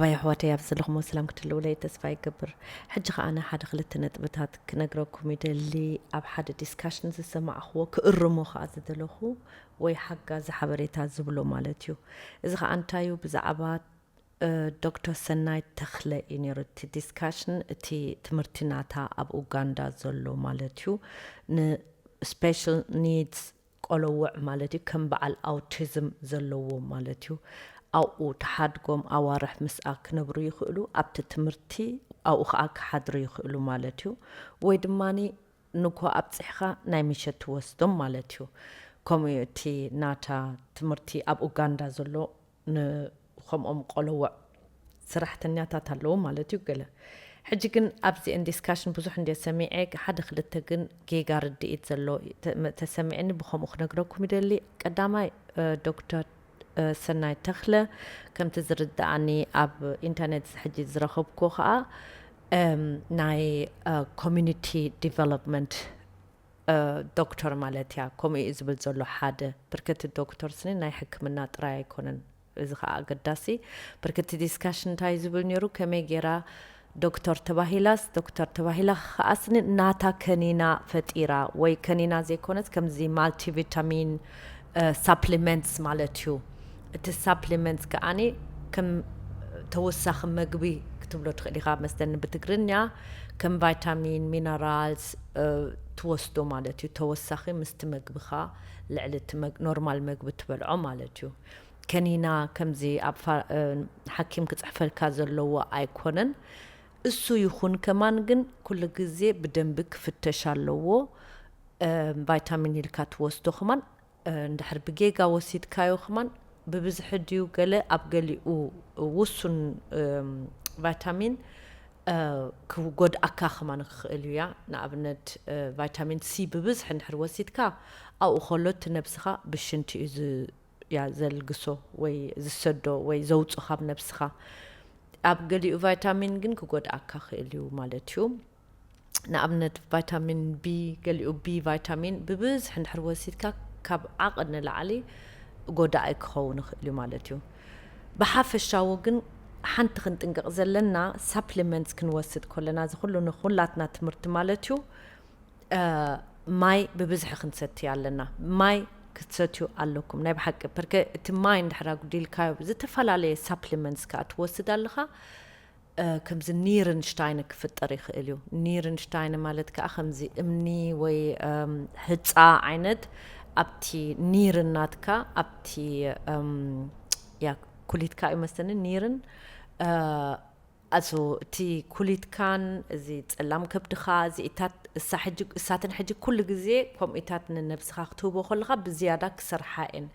ኣባይ ኣሕዋተይ ኣብ ዘለኹሞ ሰላም ክትልውለይ ተስፋ ይገብር። ሕጂ ከኣ ኣነ ሓደ ክልተ ነጥብታት ክነግረኩም ይደሊ። ኣብ ሓደ ዲስካሽን ዝሰማዕኽዎ ክእርሞ ከኣ ዝደለኹ ወይ ሓጋዚ ሓበሬታ ዝብሎ ማለት እዩ። እዚ ከኣ እንታይ እዩ? ብዛዕባ ዶክተር ሰናይ ተኽለ እዩ ነይሩ እቲ ዲስካሽን። እቲ ትምህርቲ ናታ ኣብ ኡጋንዳ ዘሎ ማለት እዩ፣ ንስፔሻል ኒድስ ቆለውዕ ማለት እዩ፣ ከም በዓል ኣውቲዝም ዘለዎ ማለት እዩ። ኣብኡ ተሓድጎም ኣዋርሕ ምስኣ ክነብሩ ይኽእሉ፣ ኣብቲ ትምህርቲ ኣብኡ ከዓ ክሓድሩ ይኽእሉ ማለት እዩ። ወይ ድማ ንግሆ ኣብፂሕኻ ናይ ምሸት ትወስዶም ማለት እዩ። ከምኡ እዩ እቲ ናታ ትምህርቲ ኣብ ኡጋንዳ ዘሎ ንከምኦም ቆለውዕ ሰራሕተኛታት ኣለዉ ማለት እዩ። ገለ ሕጂ ግን ኣብዚአን ዲስካሽን ብዙሕ እንደ ሰሚዐ ሓደ ክልተ ግን ጌጋ ርድኢት ዘሎ ተሰሚዐኒ፣ ብከምኡ ክነግረኩም ይደሊ። ቀዳማይ ዶክተር ሰናይ ተኽለ ከምቲ ዝርድኣኒ ኣብ ኢንተርኔት ሕጂ ዝረኸብኩ ከዓ ናይ ኮሚኒቲ ዲቨሎፕመንት ዶክተር ማለት እያ። ከምኡ እዩ ዝብል ዘሎ ሓደ ብርክቲ ዶክተር ስኒ ናይ ሕክምና ጥራይ ኣይኮነን። እዚ ከዓ ኣገዳሲ ብርክቲ ዲስካሽን እንታይ ዝብል ነይሩ፣ ከመይ ገይራ ዶክተር ተባሂላስ ዶክተር ተባሂላ ከዓስኒ ናታ ከኒና ፈጢራ ወይ ከኒና ዘይኮነስ ከምዚ ማልቲቪታሚን ሳፕሊመንትስ ማለት እዩ። እቲ ሳፕሊመንትስ ከዓኒ ከም ተወሳኺ መግቢ ክትብሎ ትኽእል ኢኻ መስለኒ ብትግርኛ፣ ከም ቫይታሚን ሚነራልስ ትወስዶ ማለት እዩ። ተወሳኺ ምስቲ መግብኻ ልዕሊ እቲ ኖርማል መግቢ ትበልዖ ማለት እዩ። ከኒና ከምዚ ኣብ ሓኪም ክፅሕፈልካ ዘለዎ ኣይኮነን። እሱ ይኹን ከማን ግን ኩሉ ግዜ ብደንቢ ክፍተሽ ኣለዎ። ቫይታሚን ኢልካ ትወስዶ ከማን እንድሕር ብጌጋ ወሲድካዮ ከማን ብብዝሒ ድዩ ገለ ኣብ ገሊኡ ውሱን ቫይታሚን ክጎድኣካ ከማን ክኽእል እያ። ንኣብነት ቫይታሚን ሲ ብብዝሒ እንድሕር ወሲድካ ኣብኡ ከሎ እቲ ነብስኻ ብሽንቲ እዩ ያ ዘልግሶ ወይ ዝሰዶ ወይ ዘውፅኦ ካብ ነብስኻ። ኣብ ገሊኡ ቫይታሚን ግን ክጎድኣካ ክእል እዩ ማለት እዩ። ንኣብነት ቫይታሚን ቢ፣ ገሊኡ ቢ ቫይታሚን ብብዝሒ እንድሕር ወሲድካ ካብ ዓቕን ንላዕሊ ጎዳኢ ክኸውን ይኽእል እዩ ማለት እዩ። ብሓፈሻዊ ግን ሓንቲ ክንጥንቀቕ ዘለና ሳፕሊመንትስ ክንወስድ ከለና እዚ ኩሉ ንኩላትና ትምህርቲ ማለት እዩ። ማይ ብብዝሒ ክንሰቲ ኣለና። ማይ ክትሰትዩ ኣለኩም ናይ ብሓቂ ፐርከ እቲ ማይ እንድሕር ኣጉዲልካዮ ዝተፈላለየ ሳፕሊመንትስ ከዓ ትወስድ ኣለኻ። ከምዚ ኒርንሽታይን ክፍጠር ይኽእል እዩ። ኒርንሽታይን ማለት ከዓ ከምዚ እምኒ ወይ ሕፃ ዓይነት ኣብቲ ኒርን ናትካ ኣብቲ ያ ኩሊትካ እዩ መስተኒ ኒርን ኣሱ እቲ ኩሊትካን እዚ ጸላም ከብድኻ እዚኢታት እሳ ሕጂ እሳትን ሕጂ ኩሉ ግዜ ከምኡታት ንነብስኻ ክትህቦ ከለኻ ብዝያዳ ክሰርሓ እየን።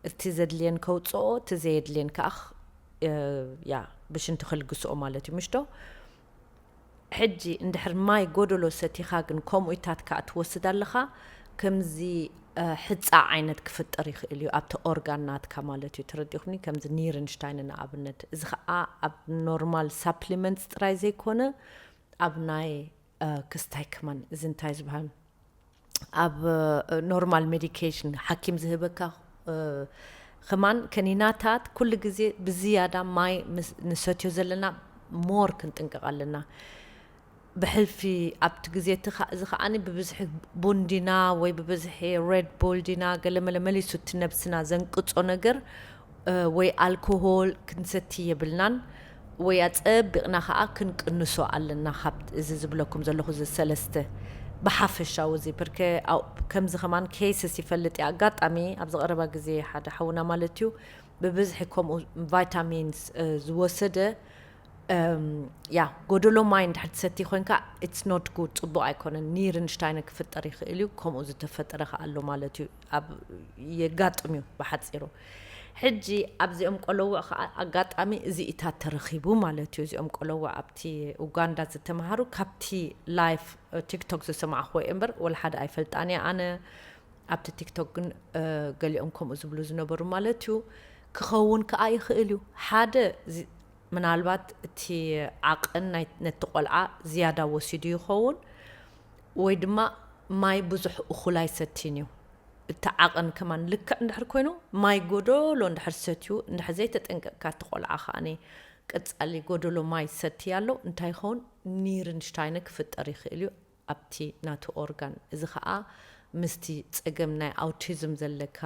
እቲ ዘድልየን ከውፅኦ እቲ ዘየድልየን ከዓ ያ ብሽንቲ ከልግስኦ ማለት እዩ ምሽዶ? ሕጂ እንድሕር ማይ ጎደሎ ሰቲኻ ግን ከምኡታት ከዓ ትወስድ ኣለኻ ከምዚ ሕፃ ዓይነት ክፍጠር ይኽእል እዩ ኣብቲ ኦርጋን ናትካ ማለት እዩ። ተረዲኹኒ? ከምዚ ኒርንሽታይን ንኣብነት እዚ ከዓ ኣብ ኖርማል ሳፕሊመንትስ ጥራይ ዘይኮነ ኣብ ናይ ክስታይ ከማን እዚ እንታይ ዝበሃል ኣብ ኖርማል ሜዲኬሽን ሓኪም ዝህበካ ከማን ከኒናታት ኩሉ ግዜ ብዝያዳ ማይ ንሰትዮ ዘለና ሞር ክንጥንቀቕ ኣለና። ብሕልፊ ኣብቲ ግዜ እቲ እዚ ከዓኒ ብብዝሒ ቡን ዲና ወይ ብብዝሒ ሬድ ቡል ዲና ገለመለ መሊሱ እቲ ነብስና ዘንቅጾ ነገር ወይ ኣልኮሆል ክንሰቲ የብልናን ወይ ኣጸቢቕና ከኣ ክንቅንሶ ኣለና። ካብ እዚ ዝብለኩም ዘለኹ እዚ ሰለስተ ብሓፈሻዊ እዚ ብርከ ከምዚ ከማን ኬስስ ይፈልጥ እየ ኣጋጣሚ ኣብዚ ቀረባ ግዜ ሓደ ሓውና ማለት እዩ ብብዝሒ ከምኡ ቫይታሚንስ ዝወሰደ ያ ጎደሎ ማይ እንድሕር ትሰቲ ኮይንካ it's not good ጽቡቕ ኣይኮነን። ኒርንሽታይን ክፍጠር ይኽእል እዩ። ከምኡ ዝተፈጠረ ከኣ ኣሎ ማለት እዩ። ኣብ የጋጥም እዩ ብሓፂሩ። ሕጂ ኣብዚኦም ቆለውዕ ከዓ ኣጋጣሚ እዚኢታት ተረኺቡ ማለት እዩ። እዚኦም ቆለውዕ ኣብቲ ኡጋንዳ ዝተምሃሩ ካብቲ ላይፍ ቲክቶክ ዝሰማዕክዎ እየ እምበር ወላ ሓደ ኣይፈልጣን እየ ኣነ። ኣብቲ ቲክቶክ ግን ገሊኦም ከምኡ ዝብሉ ዝነበሩ ማለት እዩ። ክኸውን ከዓ ይኽእል እዩ። ሓደ ምናልባት እቲ ዓቕን ነቲ ቆልዓ ዝያዳ ወሲዱ ይኸውን ወይ ድማ ማይ ብዙሕ እኹል ኣይሰትን እዩ። እቲ ዓቐን ከማን ልክዕ እንድሕር ኮይኑ ማይ ጎደሎ እንድሕር ሰትዩ እንድሕር ዘይተጠንቀቕካ እቲ ቆልዓ ከዓኒ ቀጻሊ ጎደሎ ማይ ሰቲ ኣሎ፣ እንታይ ይኸውን? ኒርንሽታይነ ክፍጠር ይኽእል እዩ ኣብቲ ናቱ ኦርጋን። እዚ ኸኣ ምስቲ ጸገም ናይ ኣውቲዝም ዘለካ፣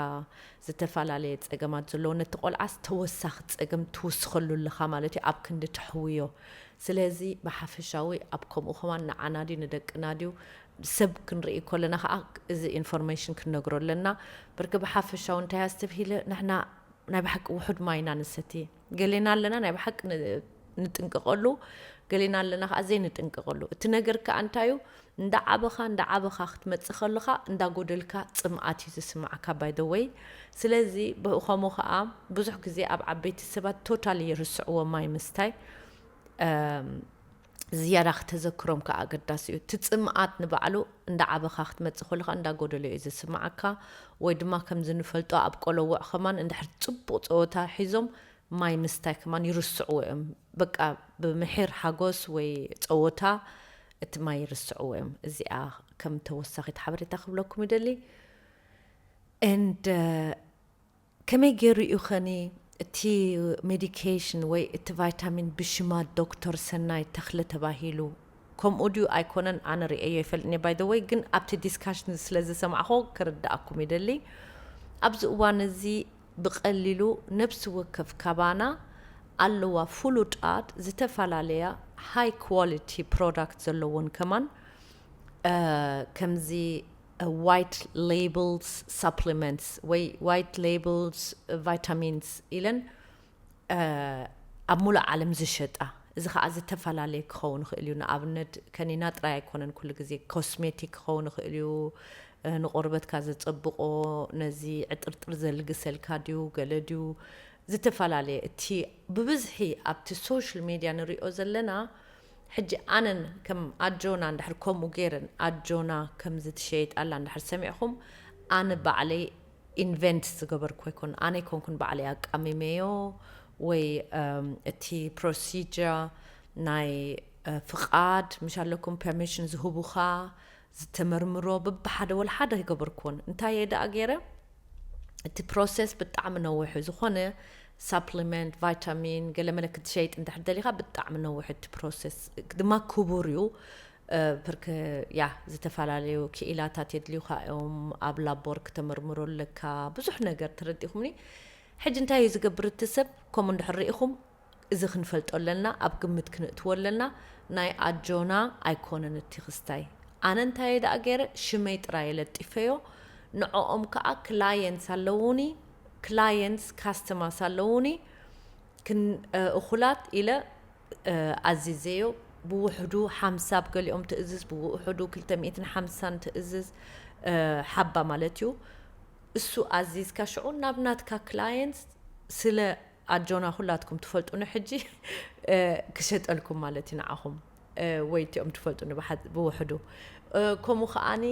ዝተፈላለየ ጸገማት ዘለዎ ነቲ ቆልዓስ ተወሳኺ ጸገም ትውስኸሉ ኣለኻ ማለት እዩ፣ ኣብ ክንዲ ተሕውዮ። ስለዚ ብሓፈሻዊ ኣብ ከምኡ ከማን ንዓና ድዩ ንደቅና ድዩ ሰብ ክንርኢ ከለና ኸዓ እዚ ኢንፎርሜሽን ክንነግሮ ኣለና። ብርክ ብሓፈሻዊ እንታይ ኣስተብሂለ ንሕና ናይ ብሓቂ ውሑድ ማይ ኢና ንሰቲ። ገሌና ኣለና ናይ ብሓቂ ን- ንጥንቀቐሉ፣ ገሌና ኣለና ከዓ ዘይንጥንቀቐሉ። እቲ ነገር ከዓ እንታይ እዩ? እንዳ ዓበኻ እንዳ ዓበኻ ክትመፅእ ከለኻ እንዳ ጎደልካ ፅምኣት እዩ ዝስማዓካ፣ by the way። ስለዚ ብኡ ከምኡ ከዓ ብዙሕ ግዜ ኣብ ዓበይቲ ሰባት ቶታሊ ይርስዕዎ ማይ ምስታይ። ዝያዳ ክተዘክሮም ከዓ ኣገዳሲ እዩ። እቲ ፅምኣት ንባዕሉ እንዳ ዓበኻ ክትመፅእ ከለኻ እንዳ ጎደሎ እዩ ዝስማዓካ። ወይ ድማ ከምዚ ንፈልጦ ኣብ ቆለውዕ ከማን እንድሕር ፅቡቕ ፀወታ ሒዞም ማይ ምስታይ ከማን ይርስዕዎ እዮም። በቃ ብምሒር ሓጎስ ወይ ፀወታ እቲ ማይ ይርስዕዎ እዮም። እዚኣ ከም ተወሳኺት ሓበሬታ ክብለኩም ይደሊ። And ከመይ ገይሩ እዩ ኸኒ እቲ ሜዲኬሽን ወይ እቲ ቫይታሚን ብሽማ ዶክተር ሰናይ ተኽለ ተባሂሉ? ከምኡ ድዩ ኣይኮነን? ኣነ ርእየዮ ይፈልጥን እየ። By the way ግን ኣብቲ ዲስካሽን ስለ ዝሰማዕኹ ክርድኣኩም ይደሊ። ኣብዚ እዋን እዚ ብቐሊሉ ነብሲ ወከፍ ካባና ኣለዋ ፍሉጣት ዝተፈላለያ ሃይ ኳሊቲ ፕሮዳክት ዘለዎን ከማን ከምዚ white labels supplements ወይ white labels vitamins ኢለን ኣብ ሙሉእ ዓለም ዝሸጣ። እዚ ከዓ ዝተፈላለየ ክኸውን ይኽእል እዩ። ንኣብነት ከኒና ጥራይ ኣይኮነን፣ ኩሉ ግዜ ኮስሜቲክ ክኸውን ይኽእል እዩ። ንቆርበትካ ዘፀብቆ፣ ነዚ ዕጥርጥር ዘልግሰልካ ድዩ ገለ ድዩ ዝተፈላለየ። እቲ ብብዝሒ ኣብቲ ሶሻል ሚድያ ንሪኦ ዘለና ሕጂ ኣነን ከም ኣጆና እንድሕር ከምኡ ገይረን ኣጆና ከምዚ ትሸይጥ ኣላ እንድሕር ሰሚዕኹም ኣነ ባዕለይ ኢንቨንት ዝገበርኩ ኣይኮን ኣነ ኣይኮንኩን ባዕለይ ኣቃሚመዮ ወይ እቲ ፕሮሲጀር ናይ ፍቓድ ምሽ ኣለኩም ፐርሚሽን ዝህቡኻ ዝተመርምሮ ብብሓደ ወላ ሓደ ኣይገበርኩዎን። እንታይ እየ ደኣ ገይረ? እቲ ፕሮሰስ ብጣዕሚ ነዊሕ እዩ። ዝኾነ ሳፕሊመንት ቫይታሚን ገለመለ ክትሸይጥ እንድሕር ደሊኻ ብጣዕሚ ነዊሕ እቲ ፕሮሰስ ድማ ክቡር እዩ። ብርክ ያ ዝተፈላለዩ ክኢላታት የድልዩካ እዮም። ኣብ ላቦር ክተመርምሮ ኣለካ ብዙሕ ነገር ተረዲኹምኒ። ሕጂ እንታይ እዩ ዝገብር እቲ ሰብ ከምኡ እንድሕር ርኢኹም እዚ ክንፈልጦ ኣለና፣ ኣብ ግምት ክንእትዎ ኣለና። ናይ ኣጆና ኣይኮነን እቲ ክስታይ። ኣነ እንታይ እየ ደኣ ገይረ? ሽመይ ጥራይ እየ ለጢፈዮ። ንዕኦም ከዓ ክላየንትስ ኣለዉኒ፣ ክላየንትስ ካስተማስ ኣለዉኒ። ክን እኹላት ኢለ ኣዚዘዮ። ብውሕዱ ሓምሳ ብገሊኦም ትእዝዝ፣ ብውሕዱ ክልተ ሚእትን ሓምሳን ትእዝዝ ሓባ ማለት እዩ። እሱ ኣዚዝካ ሽዑ ናብ ናትካ ክላየንትስ ስለ ኣጆና ኩላትኩም ትፈልጡኒ ሕጂ ክሸጠልኩም ማለት እዩ ንዓኹም ወይ እቲኦም ትፈልጡኒ ብውሕዱ። ከምኡ ከዓኒ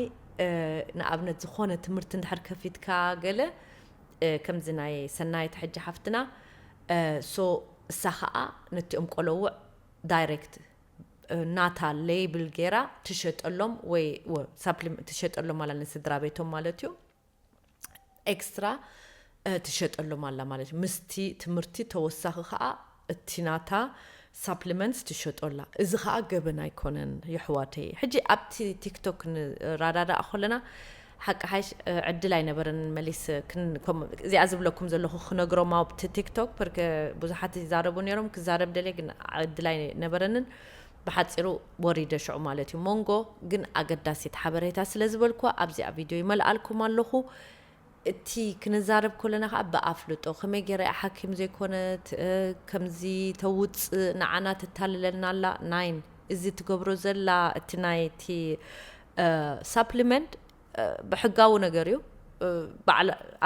ንኣብነት ዝኾነ ትምህርቲ እንድሕር ከፊትካ ገለ ከምዚ ናይ ሰናይት ሕጂ ሓፍትና ሶ እሳ ከዓ ነቲኦም ቆለውዕ ዳይሬክት ናታ ሌብል ገይራ ትሸጠሎም ወይ ትሸጠሎም ኣላ ንስድራ ቤቶም ማለት እዩ። ኤክስትራ ትሸጠሎም ኣላ ማለት እዩ። ምስቲ ትምህርቲ ተወሳኺ ከዓ እቲ ናታ ሳፕሊመንትስ ትሸጦ ኣላ። እዚ ከዓ ገበን ኣይኮነን የሕዋተይ። ሕጂ ኣብቲ ቲክቶክ ንራዳዳእ ከለና ሓቂ ሓይሽ ዕድል ኣይነበረንን መሊስ እዚኣ ዝብለኩም ዘለኹ ክነግሮም ኣብቲ ቲክቶክ ርክ ብዙሓት ይዛረቡ ነይሮም። ክዛረብ ደልየ ግን ዕድል ኣይነበረንን። ብሓፂሩ ወሪደ ሽዑ ማለት እዩ። ሞንጎ ግን ኣገዳሲት ሓበሬታ ስለ ዝበልኩዋ ኣብዚኣ ቪድዮ ይመልኣልኩም ኣለኹ። እቲ ክንዛረብ ከለና ከዓ ብኣፍልጦ ከመይ ገይራ እያ ሓኪም ዘይኮነት ከምዚ ተውፅእ ንዓና ተታልለና ኣላ። ናይን እዚ ትገብሮ ዘላ እቲ ናይቲ ሳፕሊመንት ብሕጋዊ ነገር እዩ።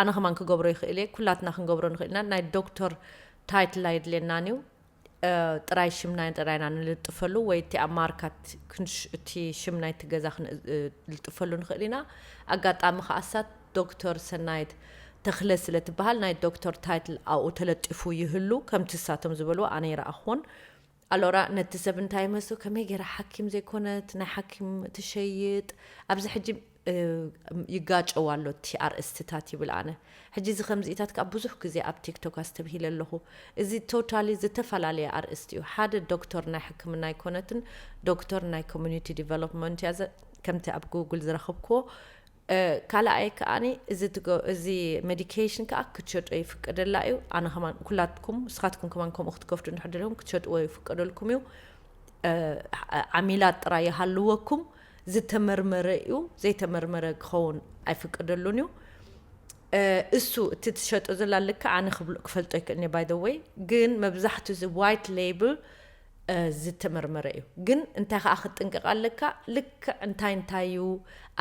ኣነ ከማን ክገብሮ ይኽእል እየ፣ ኩላትና ክንገብሮ ንኽእል ኢና። ናይ ዶክተር ታይትል ኣየድልየናን እዩ። ጥራይ ሽምና ጥራይና ንልጥፈሉ ወይ እቲ ኣብ ማርካት እቲ ሽም ናይቲ ገዛ ክንልጥፈሉ ንኽእል ኢና። ኣጋጣሚ ከኣሳት ዶክተር ሰናይት ተኽለ ስለ ትበሃል ናይ ዶክተር ታይትል ኣብኡ ተለጢፉ ይህሉ። ከምቲ እሳቶም ዝበልዎ ኣነ ይረኣኹዎን። ኣሎራ ነቲ ሰብ እንታይ መስሉ ከመይ ገይራ ሓኪም ዘይኮነት ናይ ሓኪም ትሸይጥ ኣብዚ ሕጂ ይጋጨው ኣሎ እቲ ኣርእስትታት ይብል ኣነ። ሕጂ እዚ ከምዚኢታት ከዓ ብዙሕ ግዜ ኣብ ቲክቶክ ኣስተብሂለ ኣለኹ። እዚ ቶታሊ ዝተፈላለየ ኣርእስቲ እዩ። ሓደ ዶክተር ናይ ሕክምና ኣይኮነትን፣ ዶክተር ናይ ኮሚኒቲ ዲቨሎፕመንት እያ። ከምቲ ኣብ ጉግል ዝረኸብክዎ። ካልኣይ ከዓኒ እዚ ሜዲኬሽን ከዓ ክትሸጦ ይፍቀደላ እዩ። ኣነ ከማን ኩላትኩም ንስኻትኩም ከማን ከምኡ ክትከፍቱ እንድሕር ደለኹም ክትሸጥዎ ይፍቀደልኩም እዩ። ዓሚላት ጥራይ ይሃልወኩም። ዝተመርመረ እዩ፣ ዘይተመርመረ ክኸውን ኣይፍቀደሉን እዩ። እሱ እቲ ትሸጦ ዘላ ልክዕ ኣነ ክፈልጦ ይክእልኒ ባይ ወይ ግን መብዛሕትኡ እዚ ዋይት ሌብል ዝተመርመረ እዩ። ግን እንታይ ከዓ ክትጥንቀቕ ኣለካ፣ ልክዕ እንታይ እንታይ እዩ፣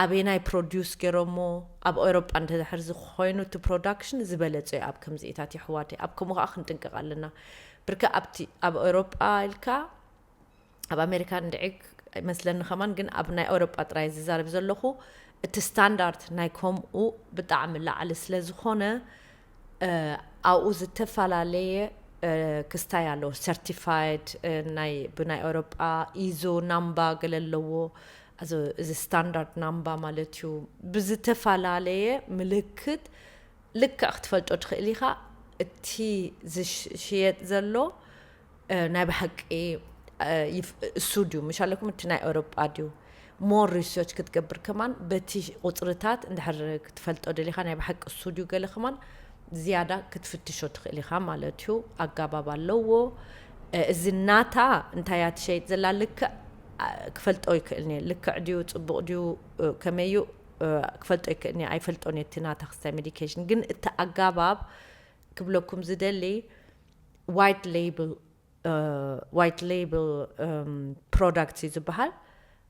ኣበናይ ፕሮዲውስ ገይሮሞ። ኣብ ኤውሮጳ እንተድሕር ዝኾይኑ እቲ ፕሮዳክሽን ዝበለጸ እዩ ኣብ ከምዚኢታት የሕዋተይ። ኣብ ከምኡ ከዓ ክንጥንቀቕ ኣለና። ብርከ ኣብቲ ኣብ ኤውሮጳ ኢልካ ኣብ ኣሜሪካ እንድዒ ይመስለኒ ከማን፣ ግን ኣብ ናይ ኤውሮጳ ጥራይ ዝዛረብ ዘለኹ እቲ ስታንዳርድ ናይ ከምኡ ብጣዕሚ ላዕሊ ስለ ዝኾነ ኣብኡ ዝተፈላለየ ክስታይ ኣለዎ። ሰርቲፋይድ ናይ ብናይ ኤውሮጳ ኢዞ ናምባ ገለ ኣለዎ። እዚ ስታንዳርድ ናምባ ማለት እዩ። ብዝተፈላለየ ምልክት ልክዕ ክትፈልጦ ትኽእል ኢኻ። እቲ ዝሽየጥ ዘሎ ናይ ብሓቂ እሱ ድዩ ምሽ ኣለኩም፣ እቲ ናይ ኤውሮጳ ድዩ? ሞር ሪሰርች ክትገብር ከማን በቲ ቁፅርታት እንድሕር ክትፈልጦ ደሊኻ ናይ ብሓቂ እሱ ድዩ ገለ ከማን ዝያዳ ክትፍትሾ ትኽእል ኢኻ ማለት እዩ። ኣጋባብ ኣለዎ። እዚ ናታ እንታይ እያ ትሸይጥ ዘላ ልክዕ ክፈልጦ ይክእል እየ። ልክዕ ድዩ፣ ፅቡቕ ድዩ፣ ከመይ እዩ ክፈልጦ ይክእል እየ። ኣይፈልጦን እየ እቲ ናታ ክስታይ ሜዲኬሽን፣ ግን እቲ ኣጋባብ ክብለኩም ዝደሊ ዋይት ሌብል ዋይት ሌብል ፕሮዳክት እዩ ዝበሃል።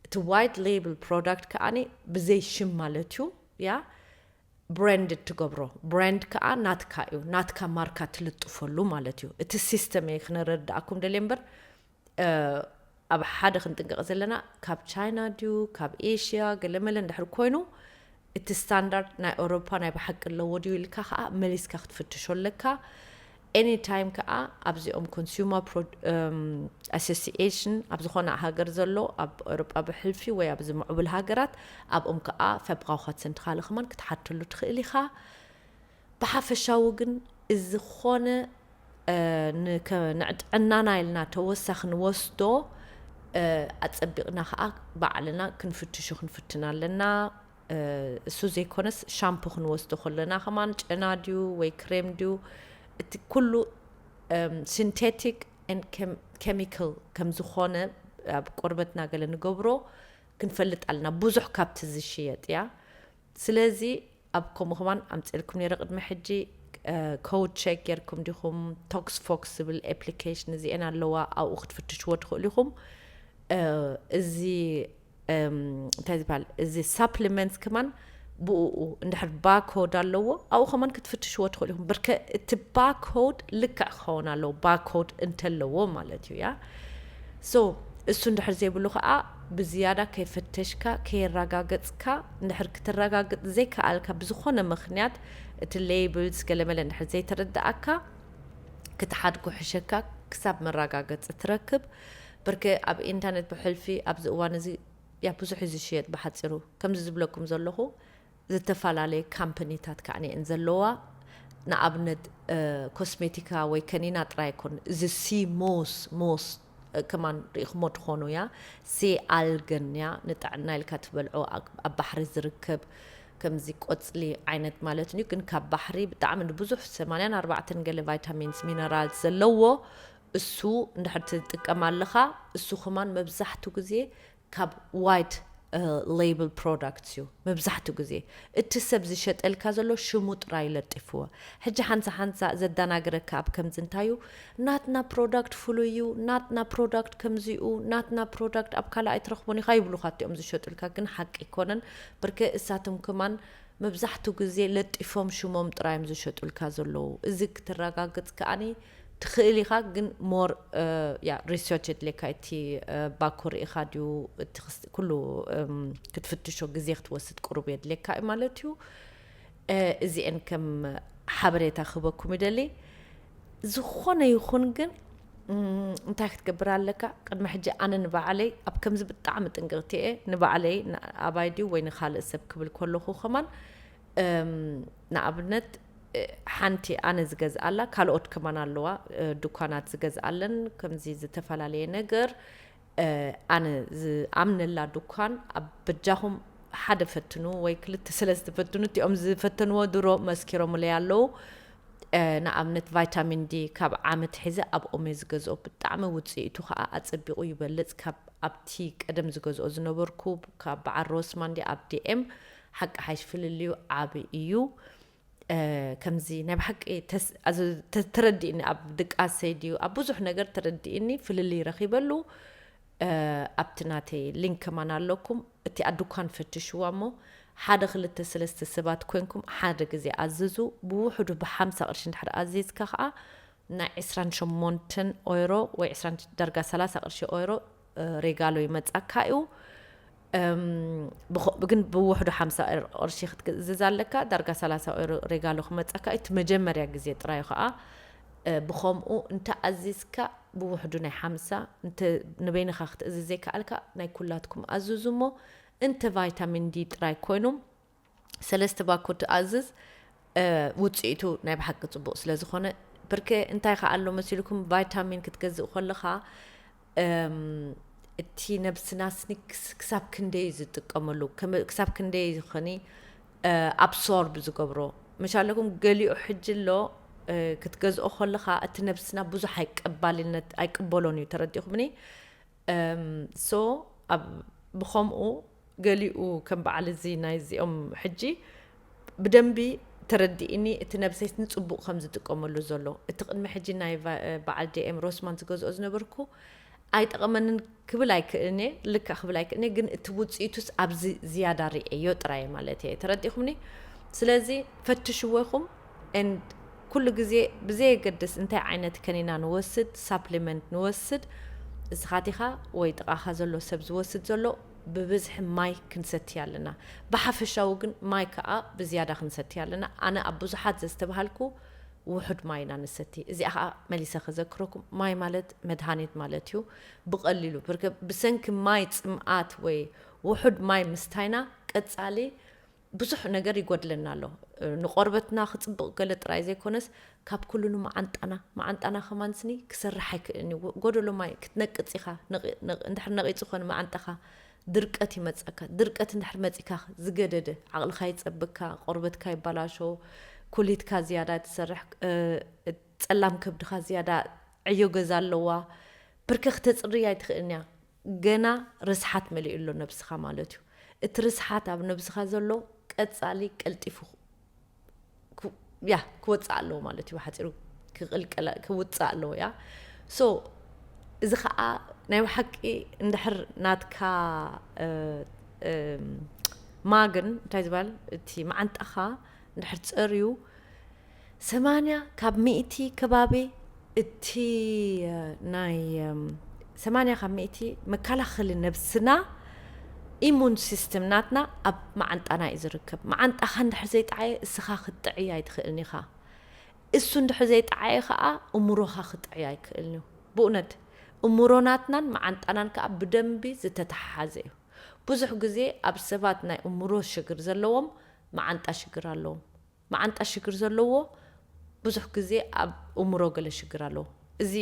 እቲ ዋይት ሌብል ፕሮዳክት ከዓኒ ብዘይ ሽም ማለት እዩ። ያ ብራንድ ትገብሮ፣ ብራንድ ከዓ ናትካ እዩ፣ ናትካ ማርካ ትልጥፈሉ ማለት እዩ። እቲ ሲስተም እየ ክነረዳእኩም ደልየ እምበር ኣብ ሓደ ክንጥንቀቕ ዘለና ካብ ቻይና ድዩ ካብ ኤሽያ ገለመለ እንድሕር ኮይኑ እቲ ስታንዳርድ ናይ ኤውሮፓ ናይ ብሓቂ ኣለዎ ድዩ ኢልካ ከዓ መሊስካ ክትፍትሾ ኣለካ። ኤኒ ታይም ከዓ ኣብዚኦም ኮንሱመር ኣሶሲኤሽን ኣብ ዝኾነ ሃገር ዘሎ ኣብ ኤውሮጳ ብሕልፊ ወይ ኣብዚ ምዕቡል ሃገራት ኣብኦም ከዓ ፈብራውኻት ሰንትኻለ ከማን ክትሓተሉ ትኽእል ኢኻ። ብሓፈሻዊ ግን እዚ ዝኾነ ንጥዕናና ኢልና ተወሳኺ ንወስዶ ኣፀቢቕና ከዓ ባዕልና ክንፍትሹ ክንፍትን ኣለና። እሱ ዘይኮነስ ሻምፖ ክንወስዶ ከለና ከማን ጨና ድዩ ወይ ክሬም ድዩ እቲ ኩሉ ሲንቴቲክ ኬሚካል ከም ዝኾነ ኣብ ቆርበትና ገለ ንገብሮ ክንፈልጥ ኣለና። ብዙሕ ካብቲ ዝሽየጥ እያ። ስለዚ ኣብ ከምኡ ከማን ኣምፅእልኩም ነይረ ቅድሚ ሕጂ ኮድ ቸክ ጌርኩም ዲኹም? ቶክስ ፎክስ ዝብል ኣፕሊኬሽን እዚአን ኣለዋ፣ ኣብኡ ክትፍትሽዎ ትኽእሉ ኢኹም። እዚ እንታይ ዝበሃል እዚ ሳፕሊመንትስ ከማን ብኡ እንድሕር ባኮድ ኣለዎ ኣብኡ ከማን ክትፍትሽዎ ትኽእሉ ኢኹም። ብርከ እቲ ባኮድ ልክዕ ክኸውን ኣለዎ፣ ባኮድ እንተለዎ ማለት እዩ። ያ ሶ እሱ እንድሕር ዘይብሉ ከዓ ብዝያዳ ከይፈተሽካ ከየረጋገፅካ እንድሕር ክትረጋግፅ ዘይከኣልካ ብዝኾነ ምኽንያት እቲ ሌብልስ ገለመለ እንድሕር ዘይተረዳእካ ክትሓድጎ ሕሸካ ክሳብ መረጋገፂ ትረክብ። ብርክ ኣብ ኢንተርኔት ብሕልፊ ኣብዚ እዋን እዚ ያ ብዙሕ እዩ ዝሽየጥ። ብሓፂሩ ከምዚ ዝብለኩም ዘለኹ ዝተፈላለየ ካምፓኒታት ከዓ እየን ዘለዋ። ንኣብነት ኮስሜቲካ ወይ ከኒና ጥራይ ኣይኮን፣ እዚ ሲ ሞስ ሞስ ከማን ርኢኹሞ ትኾኑ እያ። ሲ ኣልገን እያ ንጥዕና ኢልካ ትበልዖ ኣብ ባሕሪ ዝርከብ ከምዚ ቆፅሊ ዓይነት ማለት እዩ። ግን ካብ ባሕሪ ብጣዕሚ ንብዙሕ ሰማንያን ኣርባዕተን ገለ ቫይታሚንስ ሚነራልስ ዘለዎ እሱ እንድሕር ትጥቀም ኣለኻ እሱ ከማን መብዛሕቱ ግዜ ካብ ዋይት ሌብል ፕሮዳክትስ እዩ። መብዛሕቱ ግዜ እቲ ሰብ ዝሸጠልካ ዘሎ ሽሙ ጥራይ ለጢፍዎ። ሕጂ ሓንሳ ሓንሳ ዘዳናግረካ ኣብ ከምዚ እንታይ እዩ ናትና ፕሮዳክት ፍሉይ እዩ፣ ናትና ፕሮዳክት ከምዚ እዩ፣ ናትና ፕሮዳክት ኣብ ካልእ ኣይትረኽቦን ኢኻ ይብሉኻ እቲኦም ዝሸጡልካ። ግን ሓቂ ኣይኮነን። ብርክ እሳቶም ከማን መብዛሕቱ ግዜ ለጢፎም ሽሞም ጥራይ እዮም ዝሸጡልካ ዘለዉ። እዚ ክትረጋግጽ ከኣኒ ትኽእል ኢኻ፣ ግን ሞር ያ ሪሰርች የድልየካ። እቲ ባኮ ርኢኻ ድዩ እቲ ክስ- ኩሉ ክትፍትሾ ግዜ ክትወስድ ቅሩብ የድልየካ እዩ ማለት እዩ። እዚአን ከም ሓበሬታ ክህበኩም ይደሊ። ዝኾነ ይኹን ግን እም፣ እንታይ ክትገብር ኣለካ? ቅድሚ ሕጂ ኣነ ንባዕለይ ኣብ ከምዚ ብጣዕሚ ጥንቅቕቲ እየ። ንባዕለይ፣ ን-፣ ኣባይ ድዩ ወይ ንኻልእ ሰብ ክብል ከለኹ ከማን፣ እም፣ ንኣብነት፣ እ፣ ሓንቲ ኣነ ዝገዝኣላ፣ ካልኦት ከማን ኣለዋ፣ እ፣ ድኳናት ዝገዝኣለን፣ ከምዚ ዝተፈላለየ ነገር፣ እ፣ ኣነ ዝኣምነላ ድኳን፣ ኣብ በጃኹም ሓደ ፈትኑ ወይ ክልተ ሰለስተ ፈትኑ። እቲኦም ዝፈተንዎ ድሮ መስኪሮምለይ ኣለዉ። እ፣ ንኣብነት ቫይታሚን ዲ ካብ ዓመት ሒዘ ኣብኦም እየ ዝገዝኦ። ብጣዕሚ ውፅኢቱ ከዓ ኣፀቢቑ ይበልፅ ካብ ኣብቲ ቀደም ዝገዝኦ ዝነበርኩ፣ ካብ በዓል ሮስማን ድየ ኣብ ዲ ኤም። ሓቂ ሓይሽ ፍልልዩ ዓቢ እዩ። እ፣ ከምዚ ናይ ብሓቂ ተስ-፣ ኣዝ-፣ ተ-፣ ተረዲእኒ፣ ኣብ ድቃሰይ ድዩ ኣብ ብዙሕ ነገር ተረዲእኒ፣ ፍልልይ ረኺበሉ። እ፣ ኣብቲ ናተይ ሊንክ ከማን ኣለኩም። እቲ ኣድኳን ፈትሽዋ እሞ ሓደ ክልተ ሰለስተ ሰባት ኮንኩም ሓደ ግዜ ኣዝዙ። ብውሕዱ ብሓምሳ ቅርሺ እንድሕር ኣዚዝካ ከዓ ናይ ዕስራን ሸሞንተን ኦይሮ ወይ ዕስራን ዳርጋ ሰላሳ ቅርሺ ኦይሮ፣ እ፣ ሬጋሎ ይመጻካ እዩ። እም፣ ብኸ-፣ ግን ብውሕዱ ሓምሳ ቅርሺ ክትእዝዝ ኣለካ። ዳርጋ ሰላሳ ኦይሮ ሬጋሎ ክመጻካ እዩ። እቲ መጀመርያ ግዜ ጥራይ ከዓ፣ እ፣ ብኸምኡ እንተ ኣዚዝካ ብውሕዱ ናይ ሓምሳ፣ እንተ ንበይንኻ ክትእዝዝ ዘይከኣልካ ናይ ኩላትኩም ኣዝዙ እሞ፣ እንተ ቫይታሚን ዲ ጥራይ ኮይኑ ሰለስተ ባኮ ትኣዝዝ፣ እ፣ ውጽኢቱ ናይ ብሓቂ ጽቡቕ ስለ ዝኾነ፣ ብርኬ እንታይ ከኣ ኣሎ መሲልኩም፣ ቫይታሚን ክትገዝእ ከለኻ፣ እም፣ እቲ ነብስና ስኒ ክስ-፣ ክሳብ ክንደይ ዝጥቀመሉ፣ ከመ-፣ ክሳብ ክንደይ ዝኾኒ፣ እ፣ ኣብሶርብ ዝገብሮ። ምሻለኩም ገሊኡ ሕጂ ኣሎ፣ እ፣ ክትገዝኦ ከለኻ እቲ ነብስና ብዙሕ ኣይቀባልነት፣ ኣይቅበሎን እዩ፣ ተረዲእኩምኒ? እም፣ ሶ፣ ኣብ፣ ብኸምኡ ገሊኡ ከም በዓል እዚ ናይ እዚኦም ሕጂ ብደንቢ ተረዲእኒ፣ እቲ ነብሰይ ንጽቡቕ ከም ዝጥቀመሉ ዘሎ። እቲ ቅድሚ ሕጂ ናይ ቫ-፣ በዓል ዲ ኤም ሮስማን ዝገዝኦ ዝነበርኩ ኣይጠቐመንን ክብል ኣይክእልን እየ፣ ልክዕ ክብል ኣይክእልን እየ፣ ግን እቲ ውጽኢቱስ ኣብዚ ዝያዳ ርእየዮ ጥራይ ማለት እየ። ተረዲእኩምኒ? ስለዚ ፈትሽዎ ኢኹም። And ኩሉ ግዜ ብዘየገድስ እንታይ ዓይነት ከኒና ንወስድ፣ ሳፕሊመንት ንወስድ፣ እስኻቲኻ ወይ ጥቓኻ ዘሎ ሰብ ዝወስድ ዘሎ ብብዝሒ ማይ ክንሰቲ ኣለና። ብሓፈሻዊ ግን ማይ ከኣ ብዝያዳ ክንሰቲ ኣለና። ኣነ ኣብ ብዙሓት ዘስተብሃልኩ ውሑድ ማይ ኢና ንሰቲ። እዚኣ ከኣ መሊሰ ከዘክረኩም፣ ማይ ማለት መድሃኒት ማለት እዩ። ብቐሊሉ፣ ብርከ-፣ ብሰንኪ ማይ ጽምኣት ወይ ውሑድ ማይ ምስታይና ቀጻሊ ብዙሕ ነገር ይጎድለና ኣሎ። ንቆርበትና ክጽብቕ ገለ ጥራይ ዘይኮነስ፣ ካብ ኩሉ ንመዓንጣና፣ መዓንጣና ከማን ስኒ ክሰርሕ ኣይክእልን እዩ። ጎደሎ ማይ ክትነቅጽ ኢኻ፣ ነቂ-፣ ነቂ-፣ እንድሕር ነቂጹ ኮነ መዓንጣኻ ድርቀት ይመጸካ። ድርቀት እንድሕር መጺካ ዝገደደ፣ ዓቕልኻ ይጸብካ፣ ቆርበትካ ይበላሾ፣ ኩሊትካ ዝያዳ ትሰርሕ፣ እ፣ ጸላም ከብድኻ ዝያዳ ዕዮ ገዛ ኣለዋ። ብርከ ክተጽርይ ኣይትኽእልን እያ። ገና ርስሓት መሊኡ ኣሎ ነብስኻ ማለት እዩ። እቲ ርስሓት ኣብ ነብስኻ ዘሎ ቀጻሊ ቀልጢፉ ክ-፣ ያ፣ ክወጽእ ኣለዎ ማለት እዩ። ብሓጺሩ ክቕልቀል፣ ክውጽእ ኣለዎ፣ ያ። ሶ፣ እዚ ኸኣ ናይ ብሓቂ እንድሕር ናትካ፣ እ፣ እም፣ ማግን፣ እንታይ ዝበሃል፣ እቲ መዓንጣኻ እንድሕር ጸርዩ፣ ሰማንያ ካብ ሚእቲ ከባቢ እቲ፣ እ፣ ናይ፣ እም፣ ሰማንያ ካብ ሚእቲ መከላኸሊ ነብስና፣ ኢሙን ሲስተም ናትና ኣብ መዓንጣና እዩ ዝርከብ። መዓንጣኻ እንድሕር ዘይጠዓየ እስኻ ክትጥዕይ ኣይትኽእልን ኢኻ። እሱ እንድሕር ዘይጠዓየ ኸኣ እምሮኻ ክጥዕይ ኣይክእልን እዩ። ብእውነት እምሮ ናትናን መዓንጣናን ከኣ ብደንቢ ዝተተሓሓዘ እዩ። ብዙሕ ግዜ ኣብ ሰባት ናይ እምሮ ሽግር ዘለዎም መዓንጣ ሽግር ኣለዎም። መዓንጣ ሽግር ዘለዎ ብዙሕ ግዜ ኣብ እምሮ ገለ ሽግር ኣለዎ። እዚ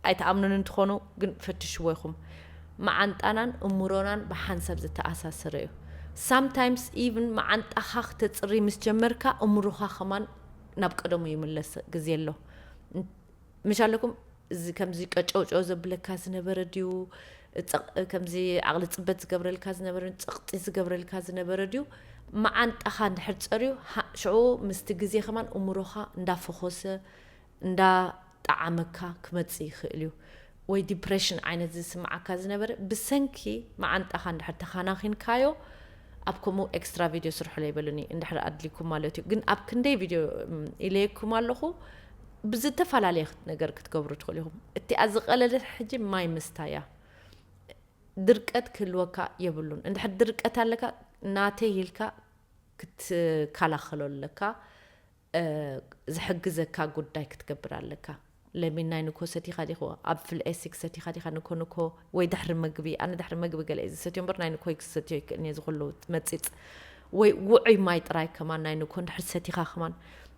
ኣይትኣምኑን እንትኾኑ ግን ፈትሽዎ ኢኹም። መዓንጣናን እምሮናን ብሓንሳብ ዝተኣሳሰረ እዩ። ሳምታይምስ ኢቭን መዓንጣኻ ክተጽሪ ምስ ጀመርካ እምሮኻ ከማን ናብ ቀደሙ ይምለስ ግዜ ኣሎ። ምሽ ኣለኩም፣ እዚ ከምዚ ቀጨውጨው ዘብለካ ዝነበረ ድዩ? ጸቕ-፣ ከምዚ ዓቕሊ ጽበት ዝገብረልካ ዝነበረ፣ ጸቕጢ ዝገብረልካ ዝነበረ ድዩ? መዓንጣኻ እንድሕር ጸርዩ፣ ሃ-፣ ሽዑ ምስቲ ግዜ ከማን እምሮኻ እንዳፈኾሰ፣ እንዳጠዓመካ ክመጽእ ይኽእል እዩ። ወይ ዲፕሬሽን ዓይነት ዝስምዓካ ዝነበረ፣ ብሰንኪ መዓንጣኻ እንድሕር ተኻናኺንካዮ፣ ኣብ ከምኡ ኤክስትራ ቪድዮ ስርሑለይ በሉኒ፣ እንድሕር ኣድሊኩም ማለት እዩ። ግን ኣብ ክንደይ ቪድዮ፣ እም፣ ኢለየኩም ኣለኹ፣ ብዝተፈላለየ ክት-፣ ነገር ክትገብሩ ትኽእሉ ኢኹም። እቲኣ ዝቐለለት ሕጂ ማይ ምስታይ እያ። ድርቀት ክህልወካ የብሉን። እንድሕር ድርቀት ኣለካ፣ ናተይ ኢልካ ክትከላኸሎ ኣለካ፣ እ፣ ዝሕግዘካ ጉዳይ ክትገብር ኣለካ። ለሚን ናይ ንኮ ሰቲኻ ዲኹ ኣብ ፍል ኤሲክ ሰቲኻ ዲኻ ንኮ ንኮ ወይ ድሕሪ መግቢ ኣነ ድሕሪ መግቢ ገለ እዩ ዝሰትዮ እምበር ናይ ንኮ ክሰትዮ ይክእልኒ ዝኩሉ መፂፅ ወይ ውዑይ ማይ ጥራይ ከማን ናይ ንኮ እንድሕር ሰቲኻ ከማን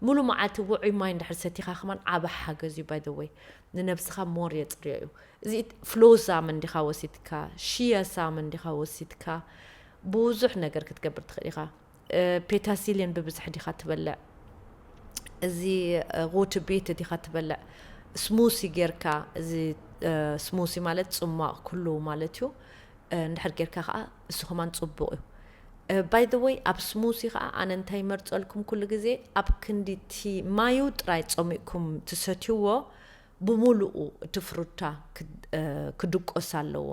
ሙሉ መዓልቲ ውዑይ ማይ እንድሕር ሰቲኻ ከማን ዓበ ሓገዝ እዩ by the way ንነብስኻ more የፅርዮ እዩ እዚ ፍሎ ሳም እንዲኻ ወሲድካ ሽያ ሳም እንዲኻ ወሲድካ ብዙሕ ነገር ክትገብር ትኽእል ኢኻ ፔታሲልየን ብብዝሒ ዲኻ ትበልዕ እዚ ቁቲ ቤት ዲኻ ትበልዕ ስሙሲ ጌርካ እዚ ስሙሲ ማለት ፅሟቕ ኩሉ ማለት እዩ እንድሕር ጌርካ ከዓ እሱ ከማን ፅቡቕ እዩ by the way ኣብ ስሙሲ ከዓ ኣነ እንታይ ይመርፀልኩም ኩሉ ግዜ ኣብ ክንዲ እቲ ማዩ ጥራይ ፀሚቕኩም ትሰትይዎ ብምሉኡ እቲ ፍሩታ ክድቆስ ኣለዎ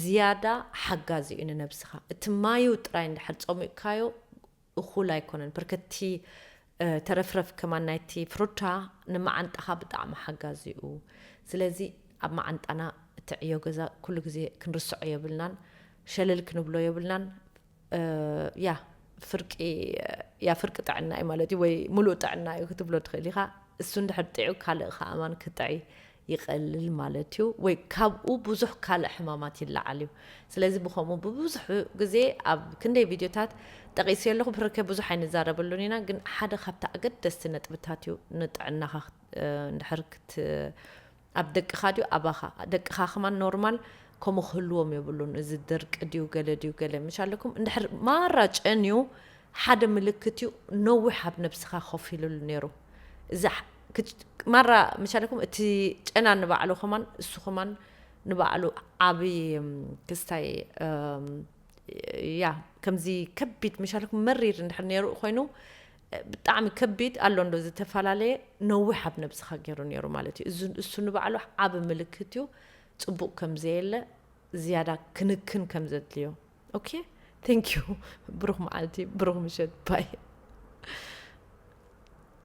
ዝያዳ ሓጋዚ እዩ ንነብስኻ እቲ ማዩ ጥራይ እንድሕር ፀሚቕካዮ እኹል ኣይኮነን በርከቲ ተረፍረፍ ከማን ናይቲ ፍሩታ ንመዓንጣኻ ብጣዕሚ ሓጋዚ እዩ ስለዚ ኣብ መዓንጣና እቲ ዕዮ ገዛ ኩሉ ግዜ ክንርስዖ የብልናን ሸለል ክንብሎ የብልናን ያ ፍርቂ ያ ፍርቂ ጥዕና እዩ ማለት እዩ ወይ ሙሉእ ጥዕና እዩ ክትብሎ ትኽእል ኢኻ እሱ እንድሕር ጥዑ ካልእ ከኣማን ክጥዒ ይቐልል ማለት እዩ ወይ ካብኡ ብዙሕ ካልእ ሕማማት ይለዓል እዩ ስለዚ ብኸምኡ ብብዙሕ ግዜ ኣብ ክንደይ ቪድዮታት ጠቒሰ ኣለኹ ብርከ ብዙሕ ኣይንዛረበሉን ኢና ግን ሓደ ካብቲ ኣገደስቲ ነጥብታት እዩ ንጥዕናኻ እንድሕር ክት ኣብ ደቅኻ ድዩ ኣባኻ ደቅኻ ከማን ኖርማል ከምኡ ክህልዎም የብሉን እዚ ድርቂ ድዩ ገለ ድዩ ገለ ምሽ ኣለኩም እንድሕር ማራ ጨንዩ ሓደ ምልክት እዩ ነዊሕ ኣብ ነብስኻ ኮፍ ኢሉሉ ነይሩ እዚ ማራ ምሽ ኣለኩም እቲ ጨና ንባዕሉ ከማን እሱ ከማን ንባዕሉ ዓብ ክስታይ ያ ከምዚ ከቢድ ምሽ ኣለኩም መሪር እንድሕር ነይሩ ኮይኑ ብጣዕሚ ከቢድ ኣሎ እንዶ ዝተፈላለየ ነዊሕ ኣብ ነብስኻ ገይሩ ነይሩ ማለት እዩ እሱ ንባዕሉ ዓብ ምልክት እዩ ፅቡቕ ከም ዘየለ ዝያዳ ክንክን ከም ዘድልዮ okay thank you ብሩኽ መዓልቲ ብሩኽ ምሸት bye